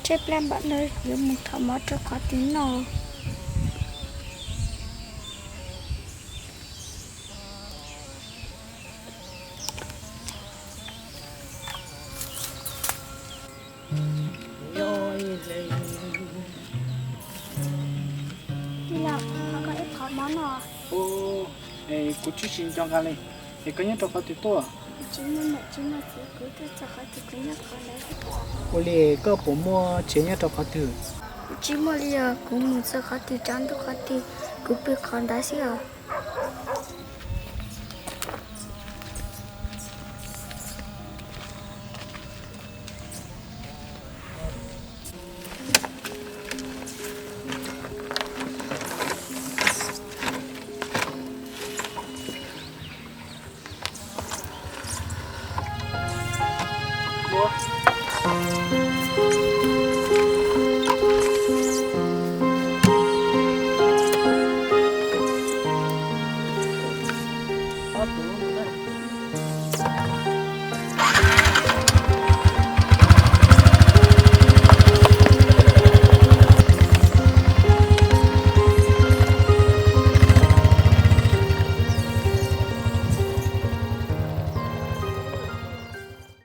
Tshaib plab npaum no yuav mus thov mov rau qhov twg noj? Tij laug, thov koj ib qho mov noj. Kuv twb tsis nco nqa li. Es koj nyob rau qhov twg tuaj? Tsis muaj niam tsis muaj txiv, kuv tuaj txog qhov twg kuv nyob qhov ntawd. Ua li koj puas muaj tsev nyob rau qhov twg? Kuv tsis muaj li os, kuv mus txog qhov twg tsaus ntuj qhov twg, kuv pw qhov ntawd xwb os.